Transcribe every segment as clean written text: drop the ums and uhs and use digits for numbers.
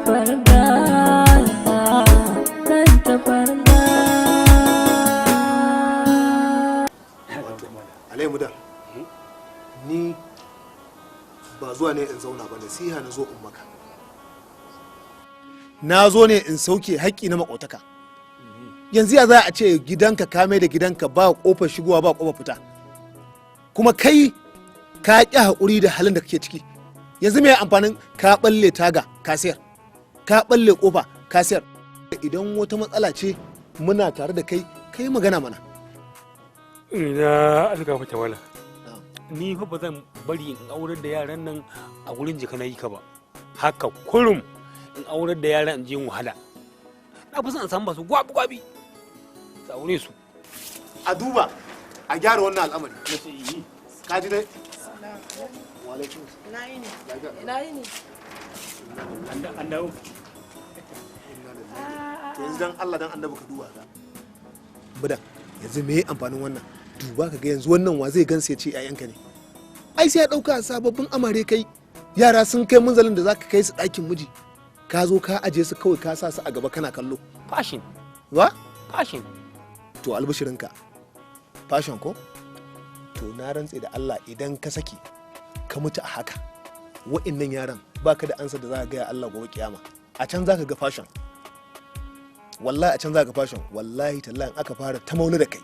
farga, kar ta farga. Alai mudan, ni ba zuwa ne in zauna ba, nasiha na zo in maka. Na zo ne in sauke haƙƙi na makotaka. Yanzu ya za a ce gidanka ka mai da gidanka ba ƙofar shigowa ba ƙofar fita, kuma kai ka ƙi haƙuri da halin da kake ciki. Yanzu me amfanin ka balle taga ka sayar, ka balle ƙofa ka sayar? Idan wata matsala ce muna tare da kai, kai magana mana. Ina alga mata wala, ni fa ba zan bari in aurar da yaran nan a gurin jika na yi ka ba. Haka kurum in aurar da yaran in je in wahala. Na fi son in samu masu gwabi gwabi su aure su. A duba a gyara wannan al'amari. Ka ji dai. Wa alaikum. Ina yini? An dawo. To yanzu dan Allah dan Annabi ka duba ka budan, yanzu me amfanin wannan? Duba ka ga yanzu wannan, wa zai gansa ya ce 'ya'yanka ne? Ai sai ya dauka sababbin amare. Kai yara sun kai munzalin da zaka kai su ɗakin miji, ka zo ka aje su kawai, ka sa su a gaba kana kallo. Fashion. Ba Fashion. To albishirinka, fashion ko? To na rantse da Allah, idan ka saki ka mutu a haka, wa'innan yaran baka da ansa da za ka gaya Allah gobe kiyama. A can za ka ga fashion, wallahi a can za ka ga fashion. Wallahi tallahi, in aka fara ta maula da kai,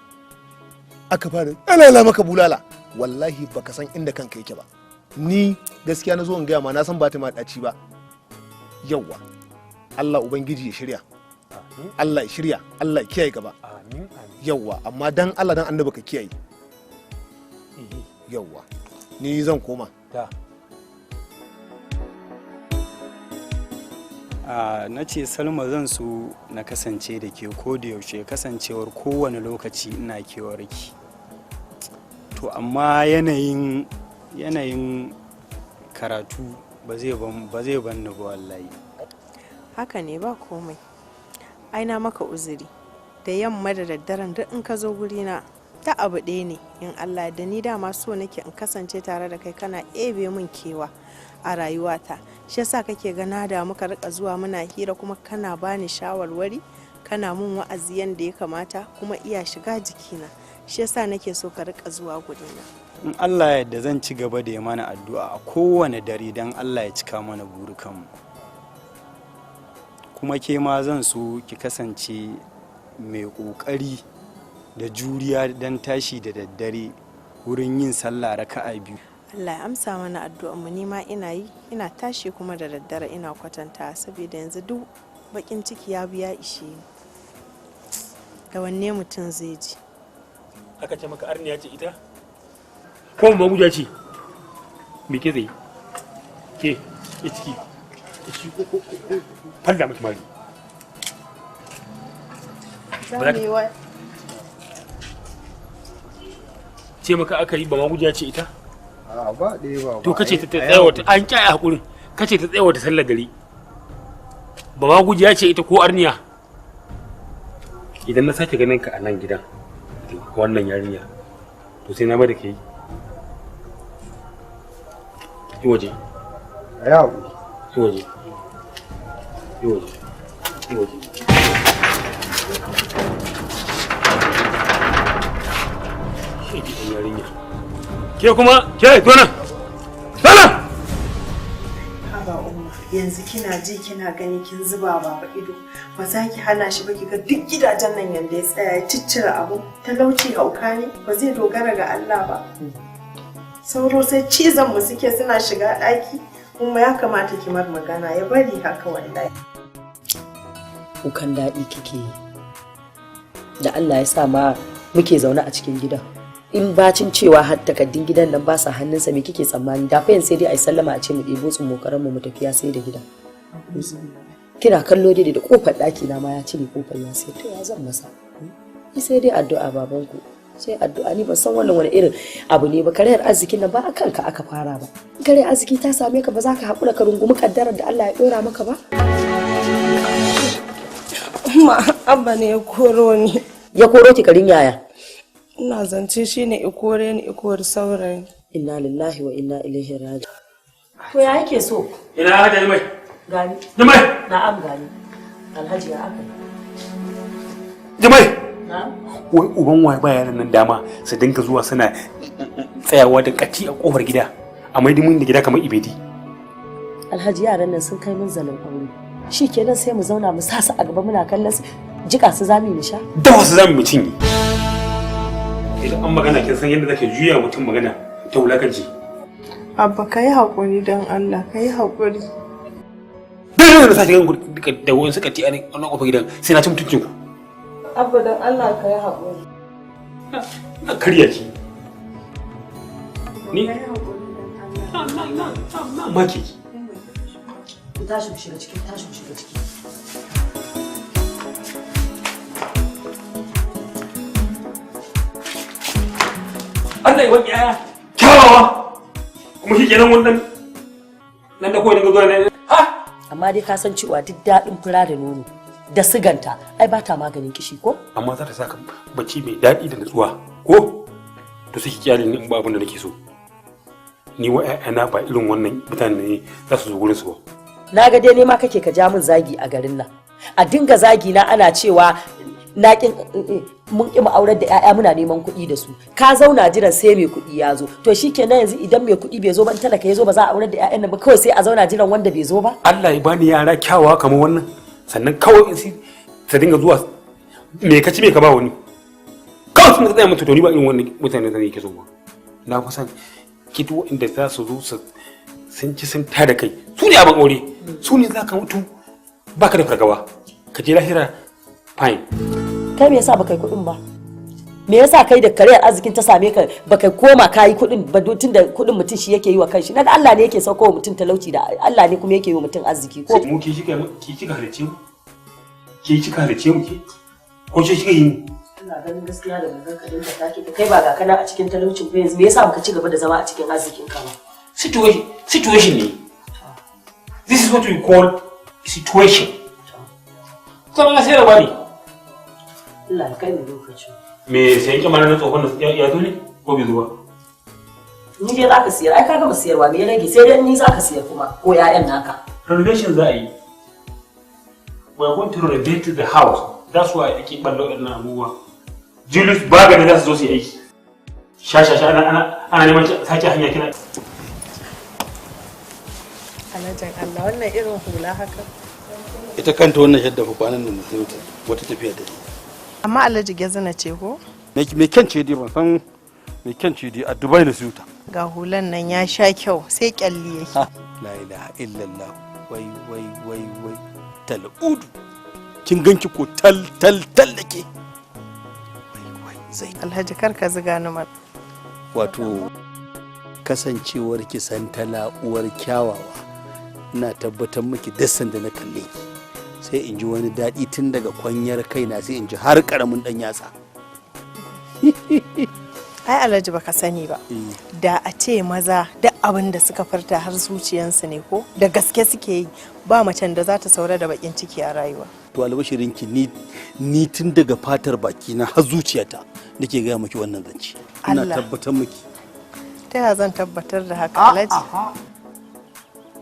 aka fara alala maka bulala, wallahi baka san inda kanka yake ba. Ni gaskiya na zo in gaya ma, na san ba ta ma ɗaci ba. Yawwa, Allah ubangiji ya shirya, Allah ya shirya, Allah ya kiyaye gaba. Amin, amin. Yawwa, amma dan Allah dan Annabi ka kiyaye. Yawwa, ni zan koma. Ta. Na ce Salma, zan so na kasance da ke ko da yaushe, kasancewar kowane lokaci ina kewar ki. To amma yanayin karatu ba zai ban ni ba wallahi. Haka ne, ba komai. Ai na maka uzuri. Da yamma da daddaren duk in ka zo gurina ta abu ɗaya ne in Allah da ni dama so nake in kasance tare da kai, kana ebe min kewa a rayuwata. Shi yasa kake ga na da muka rika zuwa muna hira, kuma kana bani shawarwari, kana mun wa'azi yanda ya kamata, kuma iya shiga jikina. Shi yasa nake so ka rika zuwa gurina. In Allah ya yarda, zan ci gaba da yi mana addu'a a kowane dare don Allah ya cika mana burukanmu. Kuma ke ma zan so ki kasance mai ƙoƙari da juriya don tashi da daddare wurin yin sallah raka'a biyu. Allah ya amsa mana addu'ar mu. Ni ma ina yi, ina tashi kuma da daddare ina kwatanta, saboda yanzu duk bakin ciki ya biya ishe ni. Da wanne mutum zai ji? Aka ce maka arniya ce ita ko maguja ce? Me ke zai ke ke ciki ke ciki ko falla miki mari. Za mu yi wa Ce maka aka yi ba maguja ce ita? A ba ɗaya ba. To kace ta tsaya wata an kyaya hakurin, kace ta tsaya wata sallar dare, ba magujiya ce ita ko arniya? Idan na sake ganin ka a nan gidan da wannan yarinya, to sai na bada kai yi waje. A yi haƙuri. Yi waje, yi waje, yi waje. Shege ɗan yarinya. Ke kuma ke, to nan, to nan. Haba umma, yanzu kina ji kina gani kin zuba baba ido, ba za ki hana shi ba? Ki ga duk gidajen nan yanda ya tsaya ya ciccire abu. Talauci hauka ne, ba zai dogara ga Allah ba. Sauro sai cizon mu suke suna shiga ɗaki. Umma, ya kamata ki mar magana ya bari haka wallahi. Kukan daɗi kike yi da Allah ya sa ma muke zaune a cikin gidan. In bacin cewa har takaddun gidan nan ba sa hannunsa, me kike tsammani? Da fa yanzu sai dai a yi sallama a ce mu ɗebo tsummokaran mu mu tafiya sai da gidan. Kina kallo dai da kofar ɗaki na ma ya cire kofar ya sai. To ya zan masa? Ni sai dai addu'a, babanku, sai addu'a. Ni ban san wannan wani irin abu ne ba. Karayar arzikin nan ba a kanka aka fara ba. In karayar arziki ta same ka, ba za ka haƙura ka rungumi kaddarar da Allah ya ɗora maka ba? Umma, Abba ne ya koro ni. Ya koro ki karin yaya? Ina zance shi ne i kore ni, i kori saurayi. Inna lillahi wa inna ilaihi raji. To ya yake so? Ina hada mai. Gani. Jimai. Na'am gani. Alhaji ya aka. Jimai. Na'am. Wai uban waye ba yaran nan dama su dinga zuwa suna tsayawa da kati a kofar gida a mai mun da gida kamar ibedi. Alhaji, yaran nan sun kai mun zalin aure. Shi kenan sai mu zauna mu sa su a gaba muna kallon su, jika su zami mu sha. Da wasu zamu mu cinye. Idan an magana, kin san yadda zake juya mutum magana ta wulakanci. Abba, ka yi haƙuri, don Allah ka yi haƙuri. Duk da sake ganin da wani suka ti a nan kofar gidan, sai na ci mutuncin ku. Abba, don Allah ka yi haƙuri. Na karya ki. Ni na make ki. Ku tashi ku shiga ciki, tashi ku shiga ciki. Allah ya wani aya kyawawa, kuma shi kenan wannan nan da kawai dinga zuwa ne ha. Amma dai ka san cewa duk daɗin fura da nono da siganta, ai ba ta maganin kishi ko? Amma za ta saka bacci mai daɗi da natsuwa ko? To sai ki kyale ni in ba abin da nake so. Ni wa ƴaƴana ba irin wannan mutane ne za su zo gurin su ba. Na ga dai nema kake ka ja min zagi a garin nan. A dinga zagi na ana cewa na kin mun ƙi mu aurar da 'ya'ya, muna neman kuɗi da su. Ka zauna jiran sai mai kuɗi ya zo. To shikenan, yanzu idan mai kuɗi bai zo ba, in talaka ya zo, ba za a aurar da 'ya'yan nan ba? Kawai sai a zauna jiran wanda bai zo ba? Allah ya bani yara kyawawa kamar wannan, sannan kawai in su dinga zuwa, me ka ci, me ka ba wani, kawai sun tsaya mutu. To ni ba irin wannan mutane da nake so ba. Na fi son kitu inda za su zo su sun ci sun tada kai, su ne abin aure, su ne za ka mutu baka da fargaba, ka je lahira fine. Kai, me yasa baka yi kuɗin ba? Me yasa kai da kariyar arzikin ta same ka baka koma kayi kuɗin ba? Tun da kuɗin mutum shi yake yi wa kanshi. Naga Allah ne yake sauko wa mutum talauci, da Allah ne kuma yake yi wa mutum arziki ko? Mu ke kika halice mu, ke kika halice mu, ke ko ke kika yi mu? Ina ganin gaskiya da gangan ka dinka take ta kai, ba ga kana a cikin talaucin ba yanzu, me yasa baka ci gaba da zama a cikin arzikin ka ba? Situation ne. This is what we call situation. Sannan sai da bani. Allah ya kai mu lokacin. Me sayan kyamara na tsohon ya zo ne ko bai zo ba? Ni dai zaka siyar, ai ka gama siyarwa, me ya rage? Sai dai ni zaka siyar kuma ko 'ya'yan naka. Renovation za a yi. We are going to renovate the house. That's why ake ballo irin abubuwa. Julius Berger ne za su zo su yi aiki. Sha sha sha, ana neman sake hanya kina. Alhajin Allah, wannan irin hula haka. Ita kanta wannan shadda fa kwanan nan sai wata tafiya da Amma Alhaji, gezina ce ko? Me kyan ce dai, ban san me kyan ce dai, a Dubai na siyo ta. Ga hulan nan ya sha kyau, sai kyalli yake. La ilaha illallah, wai wai wai wai, tal'udu, kin ganki ko? Tal tal tal dake, wai wai zai. Alhaji, kar ka ziga ni ma. Wato kasancewar ki santala uwar kyawawa, ina tabbatar miki duk sanda na kalle ki sai in ji wani daɗi tun daga kwanyar kaina sai in ji har ƙaramin ɗan yatsa. Ai Alhaji, baka sani ba, da a ce maza duk abin da suka furta har zuciyansu ne ko da gaske suke yi, ba macen da za ta saura da bakin ciki a rayuwa. To albashirinki, ni tun daga fatar bakina har zuciyata nake gaya miki wannan zance. Ina Allah. tabbatar miki. Ta yaya zan tabbatar da haka, Alhaji?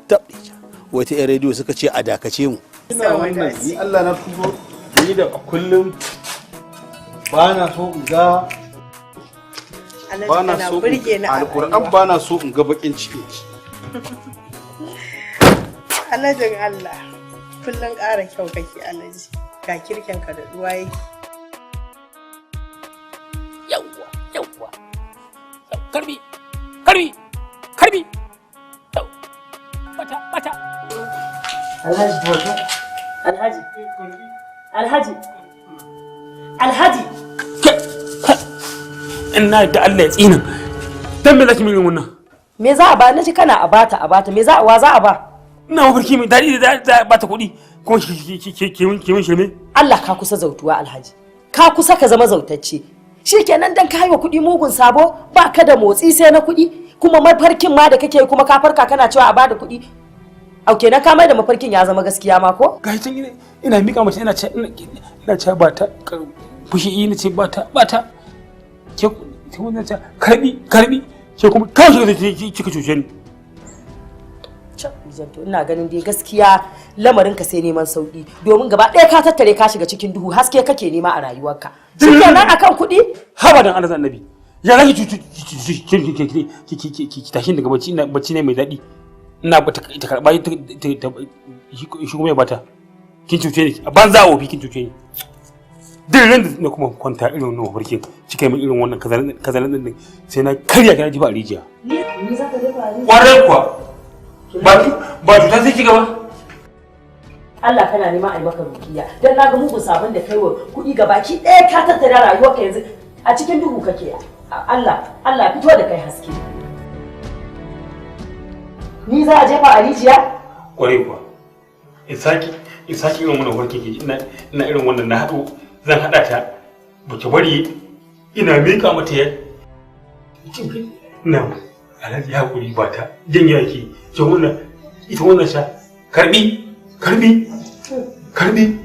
Tabɗe, wata 'yan rediyo suka ce a dakace mu. Ina wannan, ni Allah na tubo, ni da a kullum ba na so in ga Alhaji, ba na kana so burge ni a alquran rayuwa. Ba na so in ga bakin cikin ki. Alhajin Allah, kullum ƙara kyau kake Alhaji, ga kirkin ka da duwa yake. Yawwa yawwa, karbi karbi karbi, bata bata. Alhaji, Alhaji, Alhaji, Alhaji. Ina da Allah ya tsinin, dan me zaki min wannan? Me za a ba? Na ji kana a bata, a bata, me za a wa za a ba? Ina mafarki mai daɗi da za a bata kuɗi kuma ki min shirme. Allah, ka kusa zautuwa Alhaji, ka kusa ka zama zautacce. Shikenan, dan ka wa kuɗi mugun sabo, ba ka da motsi sai na kuɗi. Kuma mafarkin ma da kake yi, kuma ka farka kana cewa a bada kuɗi. Au, kenan ka mai da mafarkin ya zama gaskiya ma ko? Ga can ina miƙa mace, ina ce ba ta fushi, ina ce ba ta ba ta, ke ke wannan ce karbi karbi, ke kuma kawai kika cuce ni. Can to ina ganin dai gaskiya lamarin ka sai neman sauki, domin gaba ɗaya ka tattare ka shiga cikin duhu, haske kake nema a rayuwarka. Shikenan akan kuɗi? Haba dan Allah annabi. Ya zaki ki tashi daga bacci, ina bacci ne mai daɗi. Ina ta karɓa shi kuma ya bata. Kin cuce ni a banza a wofi, kin cuce ni. Duk ran da na kuma kwanta irin wannan mafarkin kika min irin wannan kazalan din, sai na karya ki na jifa a rijiya. Ni za ka jefa a rijiya? Kwarai kuwa. Ba cuta sai kika ba. Allah kana nema a yi maka rukiya don na ga mugun sabon da kai wa kuɗi gabaki ɗaya ka tattara rayuwarka, yanzu a cikin duhu kake. Allah Allah fito da kai haske. Ni za a jefa a rijiya? Kwarai kuwa. In saki irin wannan mafarkin ki ina irin wannan na haɗo zan haɗa ta baki bari ina miƙa mata ya ina alhaji ya hakuri ba ta jin yaki ki wannan ita wannan sha karbi karbi karbi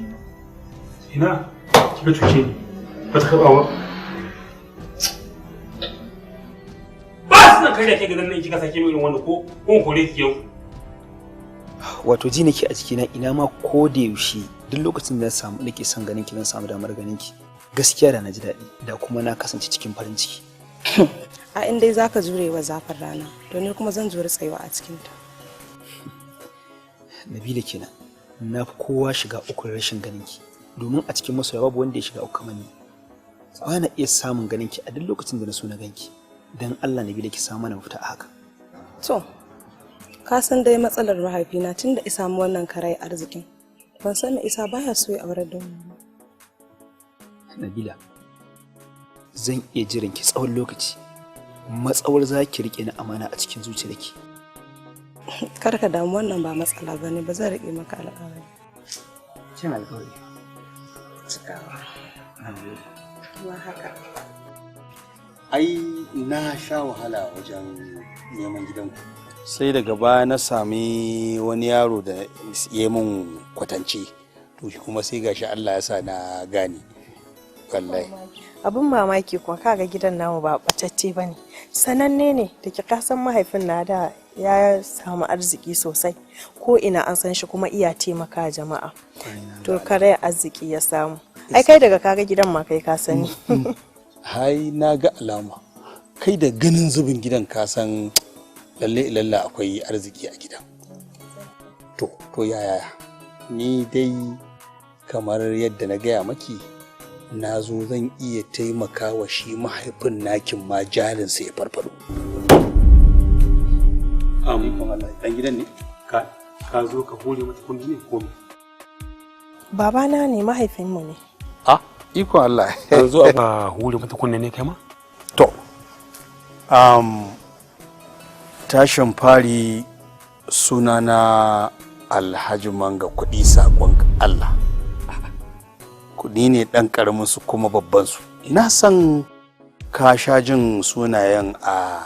ina kika cuce ni ba ta karɓa ba ba su nan karya ke ganin nan kika sake min irin wannan ko kore ki yau. Wato ji nake a cikina ina ma ko da yaushe duk lokacin da na samu nake son ganin ki zan samu damar ganin ki, gaskiya da na ji daɗi da kuma na kasance cikin farin ciki. A in dai zaka jure wa zafin rana, to ni kuma zan jure tsayuwa a cikin ta. Nabila kenan, na fi kowa shiga ukun rashin ganin ki, domin a cikin masoya babu wanda ya shiga uku kamar ni. Ba na iya samun ganin ki a duk lokacin da na so na ganki. Dan Allah Nabila ki samu mana mafita a haka. To ka san dai matsalar mahaifina tun da isa mu wannan karai arzikin. Ban san me isa baya so ya aure da mu. Nabila, zan iya jiran ki tsawon lokaci. Matsawar za ki rike ni amana a cikin zuciyarki. Kar ka damu, wannan ba matsala bane, ba zan rike maka alƙawari. Cin alƙawari. Cikawa. Kuma haka. Ai na sha wahala wajen neman gidanku. Sai daga baya na sami wani yaro da ya mun kwatance, to shi kuma sai gashi Allah ya sa na gane. Wallahi abin mamaki kuwa kaga gidan namu ba bacacce bane, sananne ne da ki kasan mahaifin na da ya samu arziki sosai, ko ina an san shi kuma iya taimaka jama'a. To kare arziki ya samu. Ai kai daga kaga gidan ma kai ka sani. Hai na ga alama, kai da ganin zubin gidan ka san lalle ilalla akwai arziki a gidan. To yaya ni dai kamar yadda na gaya maki, na zo zan iya taimaka wa shi mahaifin nakin ma jarinsa ya farfado. Dan gidan ne? Ka zo ka hore mata kundi ne ko me? Babana ne, mahaifinmu ne. Ah, iko Allah. Ka zo a hore mata kunne ne kai ma? To, tashin fari sunana Alhaji Manga kuɗi saƙon Allah. Kuɗi ne ɗan ƙaramin su kuma babban su. Na san ka sha jin sunayen a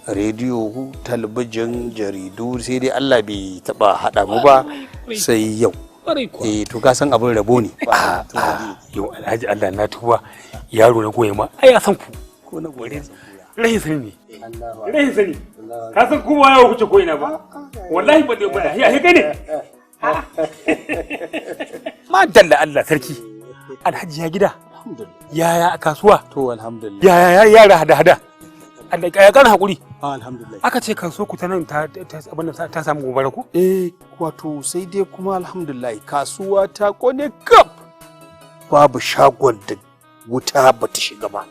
rediyo, talabijin, jaridu, sai dai Allah bai taɓa haɗa mu ba sai yau. Eh to ka san abin rabo ne. Yau Alhaji Allah na tuba, yaro na goye ma ai ya san ku. Ko na goye. Rahin sani ne. Rahin sani. Ka san kuma yawo kuce ko ina ba. Wallahi ba dai ba ya kai ne. Ma dalla Allah sarki. Alhaji ya gida. Yaya a kasuwa? To alhamdulillah. Yaya yara hada hada. Allah ya kana hakuri. Alhamdulillah. Aka ce kasuwa ku ta nan ta abin ta samu gobara ko? Eh wato sai dai kuma alhamdulillah kasuwa ta kone kaf. Babu shagon da wuta bata shiga ba.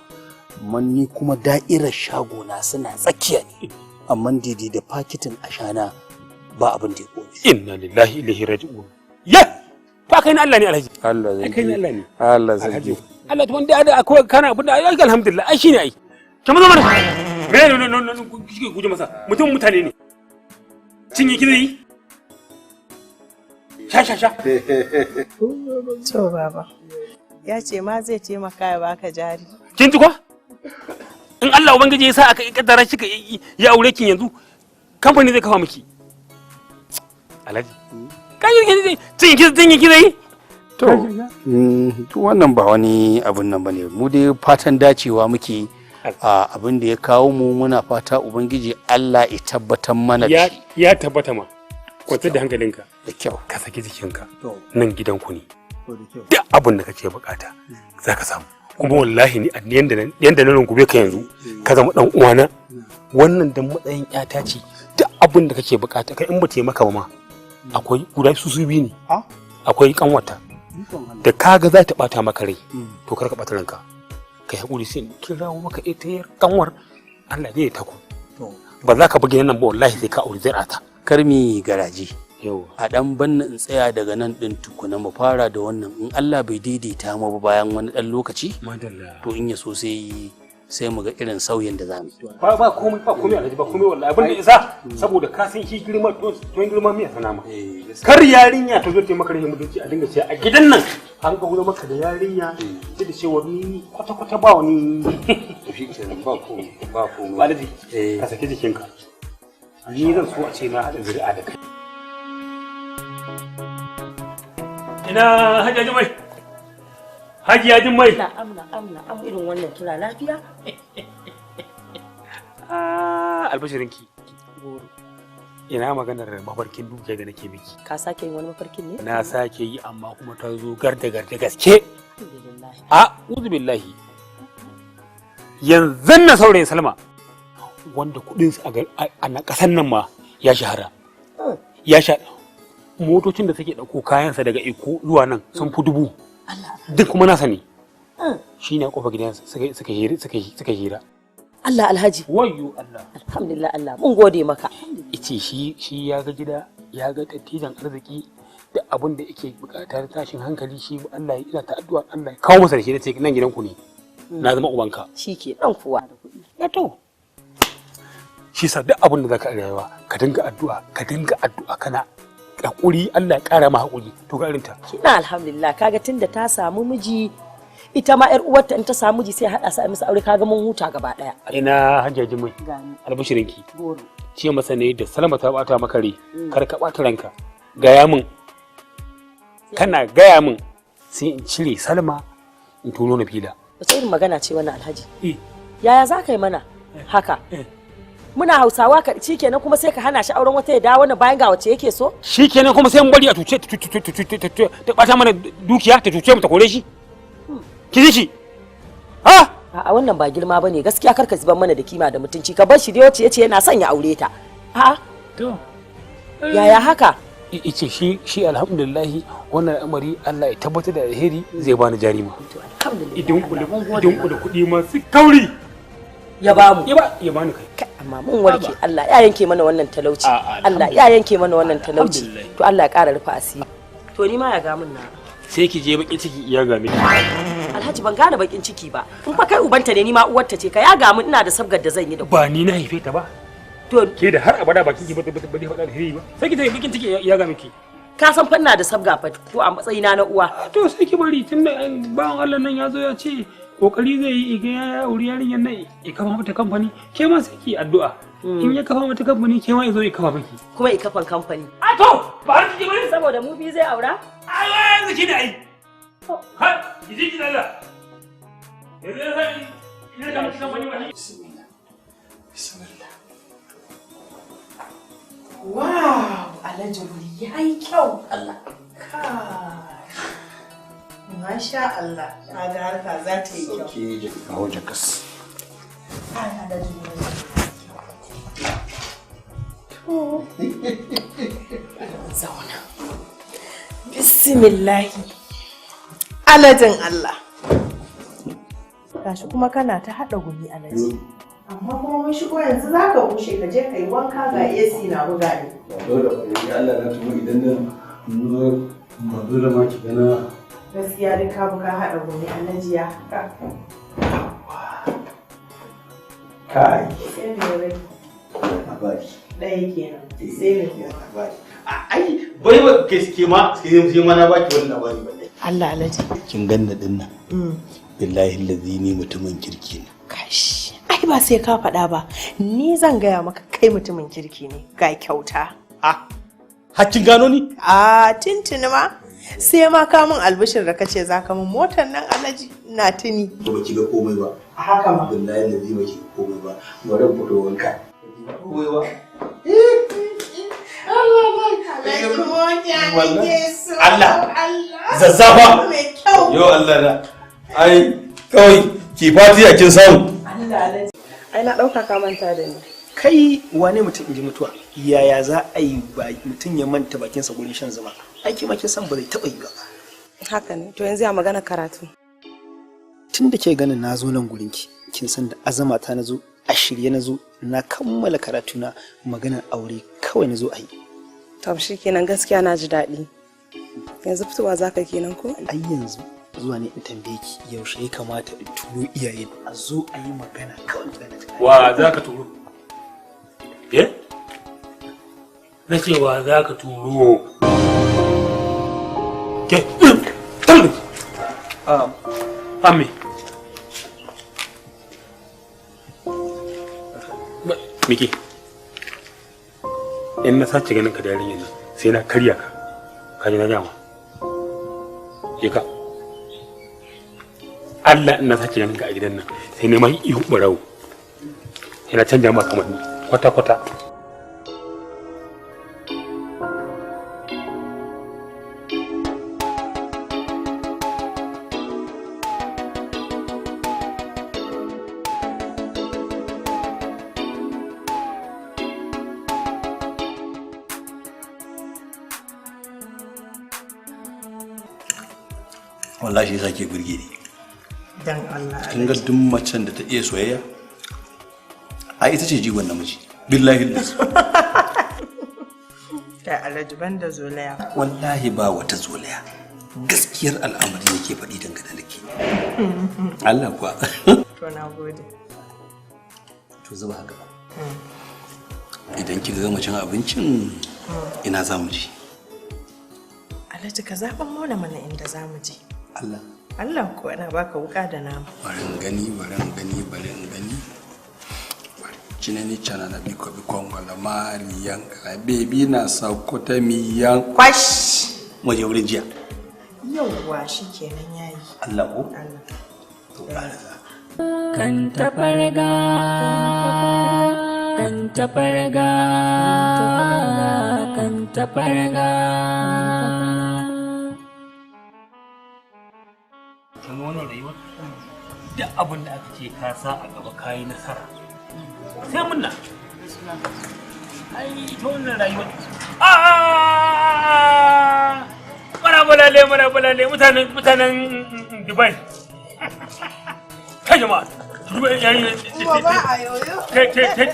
Amma ni kuma da'irar shagona suna tsakiya ne. Amma daidai da fakitin ashana ba abin da ya kone. Inna lillahi ilaihi raji'un. Ya! Fa kai na Allah ne Alhaji. Allah zai. Kai na Allah ne. Allah zai. Allah to wanda da akwai kana abin da ai alhamdulillah ai shine ai. Kamar zama me ne ne ne kike guje masa mutum mutane ne. Cinye ki zai yi? Sha sha sha. To baba. Ya ce ma zai taimaka ya baka jari. Kin ji ko? In Allah ubangiji ya sa aka kaddara shi ka ya aure kin yanzu kamfani zai kafa miki. Alhaji. Kan yi cinye ki zai? To, wannan ba wani abun nan bane. Mu dai fatan dacewa muke Abin da ya kawo mu, muna fata Ubangiji Allah ya tabbatar mana da shi. Ya tabbata ma. Kwantar da hankalinka. Da kyau. Ka saki jikinka. Nan gidanku ne. Duk abin da kake bukata za ka samu. Kuma wallahi ni yanda na rungume ka yanzu ka zama dan uwana. Wannan dan matsayin yata ce, duk abin da kake bukata kai in ba taimaka ba ma. Akwai guda su biyu ne. Akwai kanwata. Da kaga za ta bata maka rai, to kar ka bata ranka. Kai hakuri, sai in kirawo maka ita yar kanwar, Allah zai ta ku. Ba za ka buge nan ba wallahi, sai ka auri zirata. Karmi garaje. Yau. A dan banna in tsaya daga nan din tukuna, mu fara da wannan, in Allah bai daidaita mu ba bayan wani dan lokaci. Madalla. To in ya so sai mu ga irin sauyin da zamu yi. Ba komai, ba komai Alhaji, ba komai wallahi. Abin da isa saboda ka san shi girma, to girma miya sana ma. Kar yarinya ta zo ta yi maka rashin mutunci, a dinga cewa a gidan nan an ga maka da yarinya, duk da cewa ni kwata kwata ba wani. Shi kenan, ba komai, ba komai. Alhaji, ka saki jikinka. Ni zan so a ce na haɗa zuri'a da kai. Ina Hajiya Jummai? Hajiya Jummai. Na'am, na'am, na'am, irin wannan kira lafiya? Ah, albashirinki. Ina maganar mafarkin dukiya da nake miki. Ka sake yin wani mafarkin ne? Na sake yi, amma kuma ta zo gar da gar da gaske. Alhamdulillah. A uzu billahi. Yanzu na saurayin Salma wanda kudin a na kasan nan ma ya shahara. Ya sha motocin da suke dauko kayansa daga Eko zuwa nan sun fi 1000. Duk kuma nasa ne. Shi ne a kofar gidansa suka hira. Allah Alhaji. Wayyo Allah. Alhamdulillah, Allah mun gode maka. Ice shi ya ga gida, ya ga dattijan arziki, da abin da yake bukata na tashin hankali, shi Allah ya ina ta addu'a Allah ya kawo masa da shi. Nace nan gidanku ne. Na zama ubanka. Shi ke dan kuwa. Ya to. Shi sa duk abin da zaka a rayuwa ka dinga addu'a, ka dinga addu'a, kana hakuri, Allah ya kara ma hakuri, to ga irinta. Na alhamdulillah, kaga tunda ta samu miji, ita ma yar uwarta in ta samu miji sai hada su a musu aure, kaga mun huta gaba daya. Ina Hajjaji mai. Gani. Albishirinki. Goro. Ce masa ne da Salma ta bata maka rai, kar ka bata ranka. Gaya min. Kana gaya min sai in cire Salma in turo na fila. Wace irin magana ce wannan Alhaji? Eh. Yaya za ka yi mana haka? Muna Hausawa, ka shikenan kuma sai ka hana shi auren wata ya dawo wannan bayan ga wace yake so? Shikenan kuma sai mun bari a cuce ta bata mana dukiya, ta cuce mu, ta kore shi. Ki ji shi. Ha? A'a, wannan ba girma bane gaskiya, kar ka zubar mana da kima da mutunci, ka bar shi dai wacce yace yana son ya aure ta. A'a. To. Yaya haka? Ice shi alhamdulillah, wannan al'amari Allah ya tabbatar da alheri, zai bani jari ma. Alhamdulillah. Idan ku da kuɗi masu kauri. Ya bamu. Ya bani kai. Amma mun warke, Allah ya yanke mana wannan talauci. Allah ya yanke mana wannan talauci. To Allah ya ƙara rufa asiri. To ni ma ya ga mun na. Sai ki je bakin ciki iya ga miki. Alhaji, ban gane bakin ciki ba. In fa kai ubanta ne, ni ma uwarta ce, ka ya ga mun, ina da sabgar da zan yi da Ba ni na haife ta ba. To ke da har abada bakin ki ba zai faɗa alheri ba. Sai ki je bakin ciki ya ga miki. Ka san fa ina da sabga fa ko a matsayina na uwa. To sai ki bari, tunda bawan Allah nan ya zo ya ce kokari zai yi iga ya auri yarinyar nan ya kafa mata kamfani, ke ma sai ki addu'a. In ya kafa mata kamfani, ke ma ya zo ya kafa miki. Kuma ya kafan kamfani. A to ba har ki bari saboda mu bi zai aura? Ai yanzu shi ne ai. Ha ki ji ki Allah. Yanzu ya san ina da miki kamfani ba. Bismillah. Bismillah. Wow, Alhaji wuri ya yi kyau. Allah. Kai. Masha Allah, na ga harka za ta yi kyau. Sauke kawo jakas. Ai, Alhaji wuri ya yi kyau. To. Zauna. Bismillahi. Alhajin Allah. Gashi kuma kana ta haɗa gumi, Alhaji. Amma kuma mun shigo yanzu za ka bushe, ka je ka yi wanka, ga AC na buga ne. Dole ba yi, Allah na tuba, idan na zo ba dole ma ki gana. Gaskiya duk ka buka haɗa gumi, Alhaji, ya haka. Kai. Sai me rage? Labari. Ɗaya kenan. Sai me kuma? Labari. Ai bai ba gaske ma sai ma na baki wani labari balle. Allah Alhaji. Kin ganna din nan. Billahi allazi ni mutumin kirki ne. Kash. Ai ba sai ka faɗa ba. Ni zan gaya maka kai mutumin kirki ne. Ga kyauta. Ah. Har kin gano ni? A tuntuni ma. Sai ma ka min albishir da kace za ka min motar nan Alhaji na tuni. Ba ki ga komai ba. Haka ma. Billahi lazi ba ki ga komai ba. Bari mu fito wanka. Komai ba. Allah zazzafa yo Allah na ai kawai ki fatiya kin samu. Ai na ɗauka ka manta da ni. Kai wane mutum inji mutuwa, yaya za a yi mutum ya manta bakinsa gurin shan zuma? Aiki ma kin san ba zai taɓa yi ba. Haka ne, to yanzu ya magana karatu. Tun da ke ganin na zo nan gurinki, kin san da azama ta na zo, a shirye na zo, na kammala karatu na, maganar aure kawai na zo a yi. To shikenan, gaskiya na ji daɗi. Yanzu fitowa zaka kenan ko? Ai yanzu zuwa ne in tambaye ki yaushe ya kamata in turo iyaye a zo a yi magana kawai magana ta. Wa za ka turo? Eh? Na ce wa za ka turo? Ke, tarbi! Ami. Miki, in na sace ganin ka da yarinyar nan sai na karya ka, ka ji na gama. Je ka. Allah in na sace ganin ka a gidan nan sai na mai ihu barawo. Sai na canja ma kamanni kwata-kwata. Wallahi yasa ke burge ni. Dan Allah. Kin ga duk macen da ta iya soyayya ai ita ce jigon namiji. Billahi lillahi. Kai Alhaji banda zolaya. Wallahi ba wata zolaya. Gaskiyar al'amari yake faɗi dangane da ke. Allah kuwa. To na gode. To zuba haka ba. Idan kika gama cin abincin ina za mu je? Alhaji ka zaɓan mana mana inda za mu je. Allah. Allah kuwa na baka wuka da nama. Bari in gani, bari in gani, bari in gani. Cinani cana na biko bikon wala mariyan kala bebi na sauko ta miyan. Kwash! Mu je wurin jiya. Yauwa shikenan yayi. Allah ko? Allah. To ƙarasa. Kan tafarga, kan tafarga, kan tafarga. Kin ga wannan rayuwar? Duk abin da aka ce ka sa a gaba ka yi nasara. Sai munna. Ai ita wannan rayuwar. Mara balale, mara balale, mutanen Dubai. Kai jama'a, Dubai yayi. Ba a yoyo. Kai kai kai.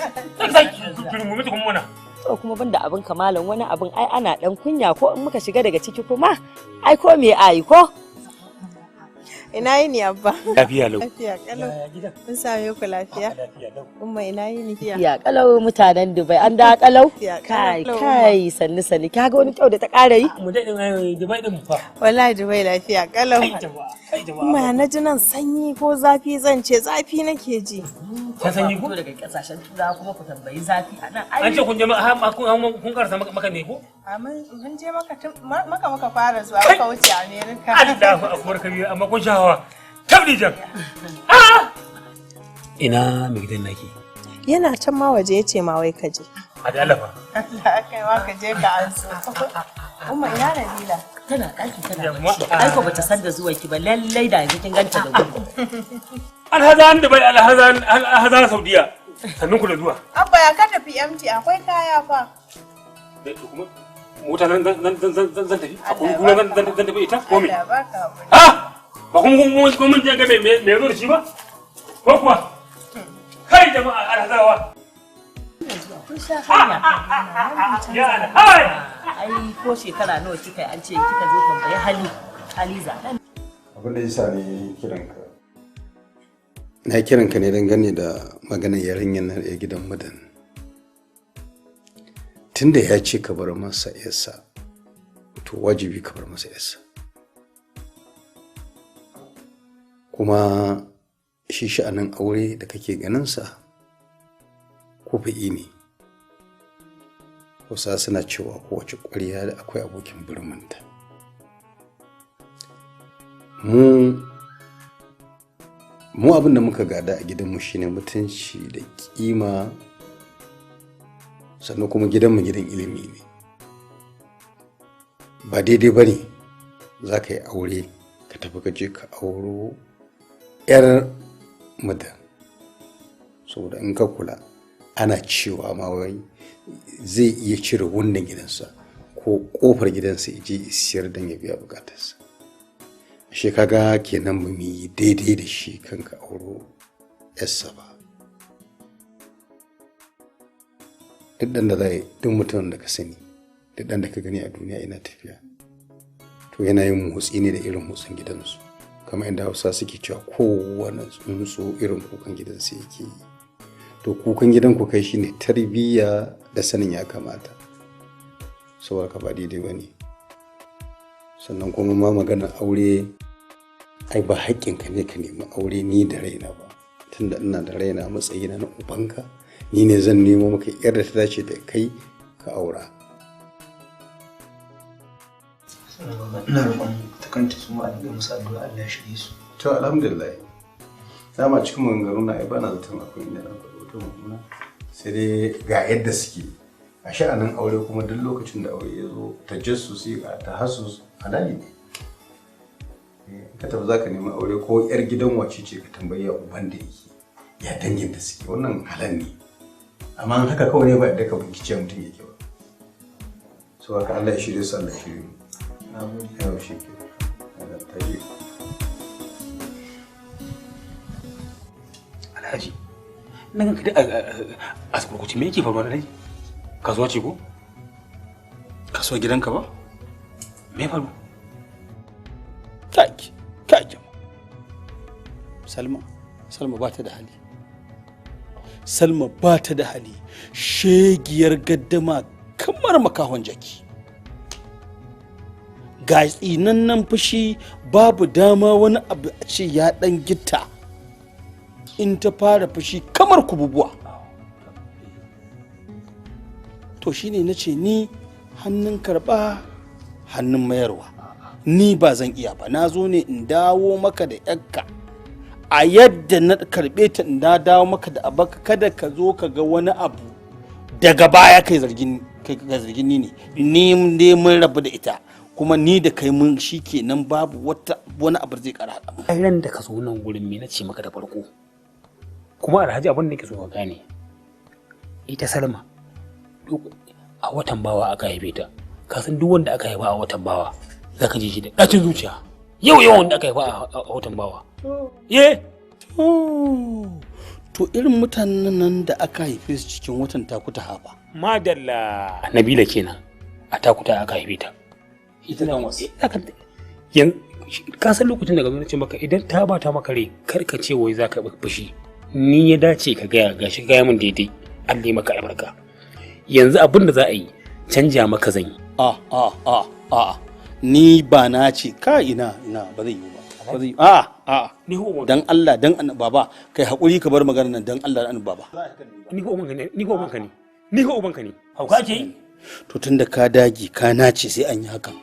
Sai ki rungume ta kuma mana. To kuma banda abin kamalan wani abin ai ana dan kunya ko in muka shiga daga ciki kuma ai ko me ayi ko? Ina yini Abba? Lafiya lau. Lafiya kalau. Mun same ku lafiya? Umma ina yini? Ya kalau mutanen Dubai an da kalau. Kai kai sannu sannu ka ga wani kyau da ta ƙara yi? Mu daɗin Dubai din fa. Wallahi Dubai lafiya kalau. Umma na ji nan sanyi ko zafi zan ce zafi nake ji. Ta sanyi ko? Daga kasashen Turawa kuma ku tambayi zafi a nan. An ce kun je kun karasa maka ne ko? Mun je maka maka muka fara zuwa muka wuce America. Allahu akbar kabir amma kun sha hawa. Tabdijan. Ina mai gidan naki? Yana can ma waje ya ce ma wai ka je. A da Allah fa. Allah kai ma ka je ka anso. Umma ina Nabila? Tana ɗaki tana bacci. Ai ko bata san da zuwan ki ba lallai da yanzu kin ganta da gudu. Alhazan Dubai alhazan alhazan Saudiya. Sannun ku da zuwa. Abba ya ka tafi MT akwai kaya fa. Da kuma mota zan tafi akwai gura zan tafi ita ko me? Allah baka hakuri. Ah! Ba kun mun je ga me me zo da shi ba? Ko kuwa? Kai jama'a alhazawa. Kun sha hanya. Ya alhai! Ai ko shekara nawa kika yi an ce kika zo tambayi hali Haliza. Abin da yasa ne kiranka. Na kiranka ne dangane da maganar yarinyar nan ya gidan mudan. Tunda ya ce ka bar masa yarsa, to wajibi ka bar masa yarsa. Kuma shi sha'anin aure da kake ganinsa kufi'i ne. Hausa suna cewa kowace ƙwarya da akwai abokin birminta. Mu abin da muka gada a gidanmu shine mutunci da kima, sannan kuma gidanmu gidan ilimi ne. Ba daidai ba ne za ka yi aure ka tafi ka je ka auro 'yar mutum, saboda in ka kula ana cewa ma wai zai iya cire wundan gidansa ko kofar gidansa ya je ya siyar don ya biya bukatarsa. Ashe kaga kenan ba mu yi daidai da shi kanka auro yarsa ba. Duk ɗan da zai, duk mutumin da ka sani, duk ɗan da ka gani a duniya ina tafiya, to yana yin motsi ne da irin motsin gidansu, kamar inda Hausa suke cewa kowane tsuntsu irin kukan gidansu yake yi. To kukan gidanku kai shine tarbiyya da sanin ya kamata, saboda ka ba daidai ba ne. Sannan kuma ma maganar aure, ai ba haƙƙinka ne ka nemi aure ni da raina ba, tunda ina da raina matsayina na ubanka, ni ne zan nemo maka yar da ta dace da kai ka aura. Ina roƙon ta kanta su ma a dinga musu addu'a Allah ya shirye su. To alhamdulillah, dama cikin maganganu na ai bana zaton akwai inda na faɗi wata mummuna, sai dai ga yadda suke a sha'anin aure. Kuma duk lokacin da aure ya zo, tajassusi a tahassus halali ne. Ka tafi za ka nemi aure ko yar gidan wace ce, ka tambayi ya uban da yake, ya dangin da suke, wannan halal ne. Amma in haka kawai ne ba yadda ka bincike mutum yake ba. So haka Allah ya shirye su, Allah ya shirye mu. Yau shi ke Allah ta yi. Alhaji, na ganka dai a sakurkuce, me yake faruwa Alhaji? Kasuwa ce ko? Kasuwa gidanka ba? Me ya faru? Kaki, kaki. Salma, Salma ba ta da hali. Salma ba ta da hali. Shegiyar gaddama kamar makahon jaki. Ga tsinannen fushi, babu dama wani abu a ce ya dan gitta. In ta fara fushi kamar kububuwa. To shine na ce ni hannun karɓa hannun mayarwa. Ni ba zan iya ba, na zo ne in dawo maka da yakka a yadda na karɓe ta, in na dawo maka da abaka, kada ka zo ka ga wani abu daga baya kai zargin kai ka zargin ni ne. Ni ne mun rabu da ita, kuma ni da kai mun shikenan, babu wata wani abu da zai ƙara haɗa mu. Ai ran da ka zo nan gurin me na ce maka da farko? Kuma Alhaji, abin da nake so ka gane, ita Salma duk a watan bawa aka haife ta. Ka san duk wanda aka haifa a watan bawa zaka ji shi da ɗacin zuciya. Yau yawan wanda aka haifa a watan bawa. Ye! To irin mutanen nan da aka haife su cikin watan takuta hafa. Madalla, Nabila kenan, a takuta aka haife ta. Ita da wasu. Ka san lokacin da na ce maka idan ta bata maka rai kar ka ce wai zaka fushi. Ni ya dace ka gaya, gashi gaya min daidai. Allah ya maka albarka. Yanzu abin da za a yi, canja maka zan yi. A a a a ni ba na ce ka ina ina ba zai yiwu ba. Ba zai yiwu. A a dan Allah dan annabi baba, kai hakuri ka bar maganar nan, dan Allah dan annabi baba. Ni ko ubanka ne, ni ko ubanka ne. Ni ko ubanka ne. Hauka ke yi? To tunda ka dage ka nace sai an yi hakan.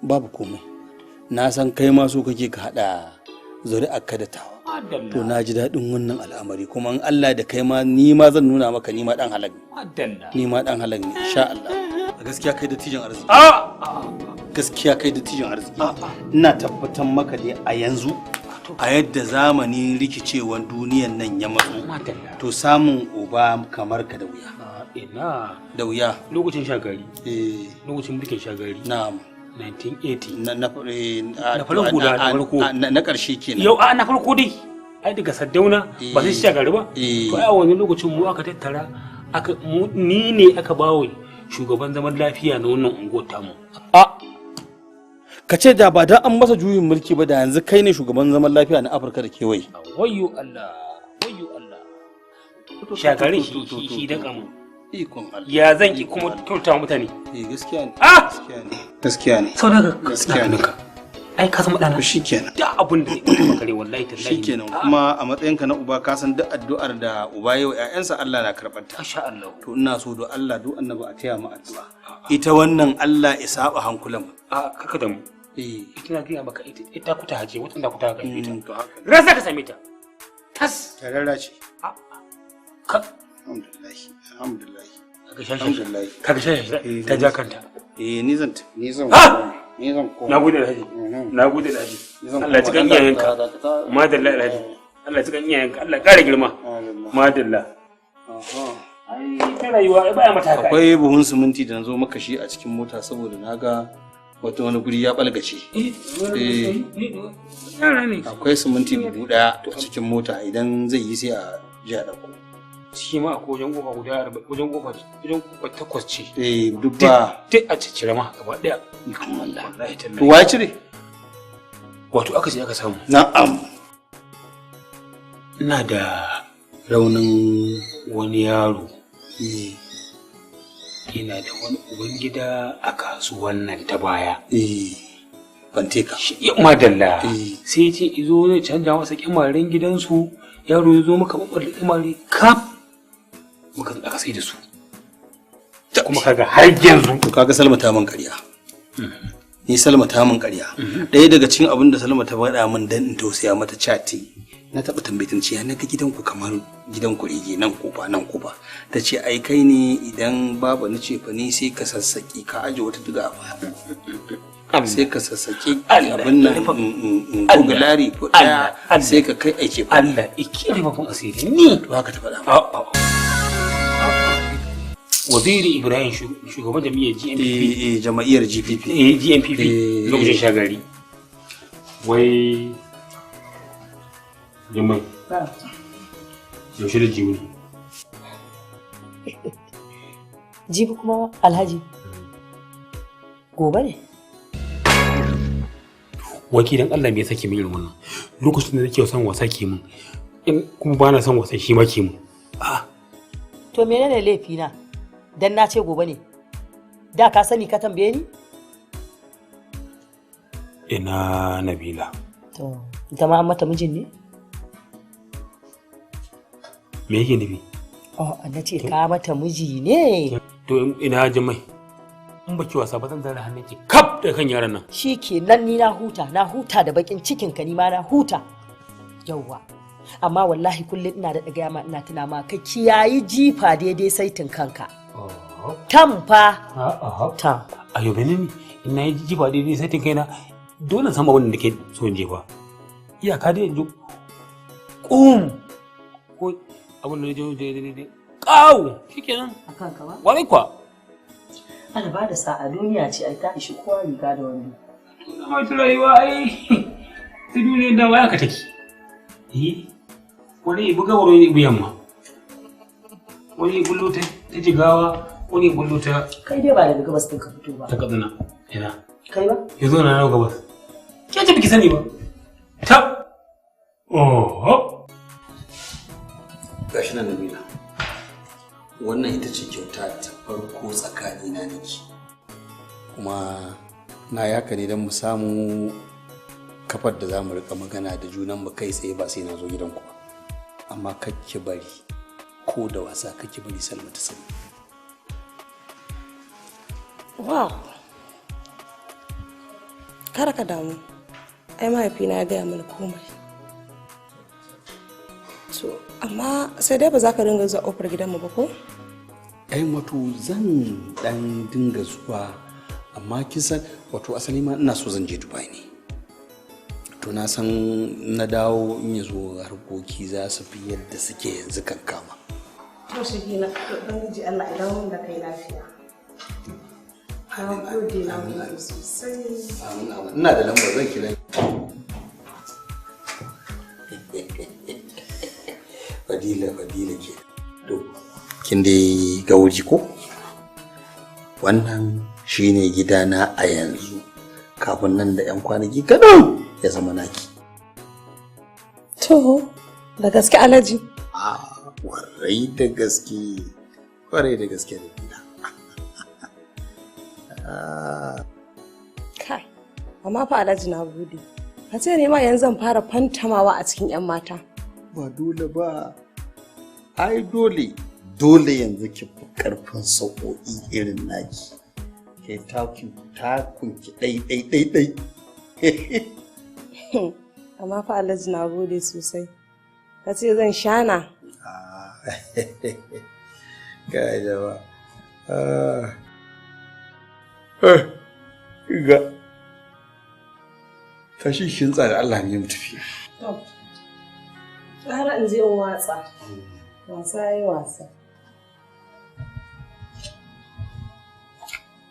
Babu komai. Na san kai ma so kake ka hada zuri'ar ka da tawa. To na ji daɗin wannan al'amari, kuma in Allah da kai ma ni ma zan nuna maka ni ma dan halak ne. Madalla. Ni ma dan halak ne insha Allah. A gaskiya kai dattijon arziki. Gaskiya kai dattijon arziki. Ina tabbatar maka dai a yanzu, a yadda zamanin rikicewan duniyan nan ya matso, to samun uba kamar ka da wuya. Ina. Da wuya. Lokacin shagari. Eh. Lokacin mulkin shagari. Na'am. 1980. Na na Na farko da na farko. Na ƙarshe kenan. Yau a na farko dai. Ai daga Saddauna ba sai shagari ba. To ai a wani lokacin mu aka tattara aka mu, ni ne aka bawo shugaban zaman lafiya na wannan unguwar tamu. A ka ce da ba dan an masa juyin mulki ba, da yanzu kai ne shugaban zaman lafiya na Afirka da kewaye. Wayyo Allah, wayyo Allah. Shagarin shi dan kamu. Ikon Allah. Ya zan ki kuma kyauta wa mutane. Eh gaskiya ne. Ah! Gaskiya ne. Gaskiya ne. Sau daga Gaskiya ne. Ai ka zama ɗana. To shikenan. Duk abin da zai ɓata maka rai wallahi tallahi. Shikenan, kuma a matsayinka na uba ka san duk addu'ar da uba yau ƴaƴansa Allah na karɓar ta. Masha Allah. To ina so do Allah do annabi a taya mu addu'a. Ita wannan Allah ya saba hankulan mu. A kaka da mu. Ita na gaya maka ita kuta haje watan da kuta ga ita. Rasa ka same ta. Tas. Tarara ce. Ka. Alhamdulillah. Alhamdulillah. Kaga shasha. Kaga shasha ta ja kanta. Eh ni zan ni zan ni zan koma. Nagode Alhaji. Nagode Alhaji. Allah ya cikan iyayenka. Madalla Alhaji. Allah ya cikan iyayenka. Allah ya kara girma. Madalla. Ai ta rayuwa ai baya mata haka. Akwai buhun siminti da nazo maka shi a cikin mota saboda naga wata wani guri ya balgace. Eh akwai siminti buhu daya a cikin mota idan zai yi sai a ji a dauko. Shi ma akwai wajen kofa guda 40 wajen kofa 8 ce. Eh duk ba duk a ciccire ma gaba daya. Ikon Allah. Wallahi tallahi. To waye cire? Wato aka ce aka samu. Na'am. Ina da raunin wani yaro. Ina da wani ubangida a kasuwan nan ta baya. Banteka. Shi madalla. Sai ce izo zai canja masa kyamaren gidansu. Yaro ya zo maka babbar kyamare kaf. Muka aka sai da su. Kuma kaga har yanzu. To kaga Salma ta min ƙarya. Ni Salma ta min ƙarya. Ɗaya daga cikin abin da Salma ta faɗa min dan in tausaya mata cati. Na taɓa tambaye ta ce na ga gidanku kamar gidan kurege nan kofa nan kofa. Ta ce ai kai ne idan babu na ce fa ni sai ka sassaƙi ka aje wata diga a baya. Sai ka sassaƙi abin nan gugulari ko ɗaya sai ka kai aice fa. Allah ikire mafin asiri ni. To haka ta faɗa. Waziri Ibrahim shugaban jam'iyyar GNPP. Jama'iyyar GPP. GNPP lokacin shagari. Wai Jummai. Yaushe da jibi ne? Jibi kuma Alhaji. Gobe ne. Waki dan Allah me yasa ke min irin wannan? Lokacin da nake son wasa ke min. In kuma ba na son wasa shi ma ke min. To menene laifi na? Dan na ce gobe ne. Da ka sani ka tambaye ni? Ina Nabila. To, ita ma an mata mijin ne? Me yake nufi? Oh, na ce ka mata miji ne. To ina Jummai. In baki wasa ba zan zara hannunki kaf da kan yaran nan. Shikenan ni na huta, na huta da bakin cikin ka ni ma na huta. Yawwa. Amma wallahi kullum ina da gaya ma ina tuna ma ka kiyayi jifa daidai saitin kanka. Tam fa. Ta. Ayo menene? Ina yi jifa daidai saitin kaina dole san abin da nake so in jefa. Iyaka dai in ji kum ko abin da je daidai kawo shikenan. Akan ka ba? Warai kwa. Ana ba da sa'a duniya ce ai ta ishi kowa riga da wando. Amma ita rayuwa ai ta duniyar da waya ka take. Eh wani ibu gabar wani ibu yamma. Wani bullo ta jigawa wani bullo ta. Kai dai ba daga gabas ɗin ka fito ba. Ta Katsina ina. Kai ba? Yanzu na nawa gabas. Ke ce biki sani ba. Ta. Oh. Gashi nan Nabila. Wannan ita ce kyauta ta farko tsakanina nake. Kuma na yaka ne don mu samu kafar da za mu rika magana da junan mu kai tsaye ba sai na zo gidanku ba. Amma kake bari ko da wasa kake bari Salma ta sani. Wow. Kada ka damu. Ai mahaifina ya gaya mana komai. To, amma sai dai ba za ka dinga zuwa ƙofar gidanmu ba ko? Ai wato zan dan dinga zuwa amma kin san wato asali ma ina so zan je Dubai ne. To na san na dawo in ya zo harkoki za su fi yadda suke yanzu kan kama. To shi kenan, Ubangiji Allah ya dawo da kai lafiya. Na gode, na gode sosai. Amin amin. Ina da lambar zan kira. Fadila Fadila ke. To kin dai ga wuri ko? Wannan shine gidana a yanzu. Kafin nan da 'yan kwanaki kaɗan ya zama naki. To, da gaske Alhaji. A kwarai da gaske. Kwarai da gaske da gida. Kai, amma fa Alhaji na gode. Ka ce ne ma yanzu zan fara fantamawa a cikin 'yan mata. Ba dole ba. Ai dole, dole yanzu ki fi karfin sauƙoƙi irin naki. Ke takin takun ki ɗai ɗai ɗai ɗai. Amma fa Alhaji, na gode sosai. Ka ce zan shana. Kai jama'a. Ga. Tashi kintsa da Allah ne mu tafi. To. Gara in je in watsa. Wasa yayi wasa.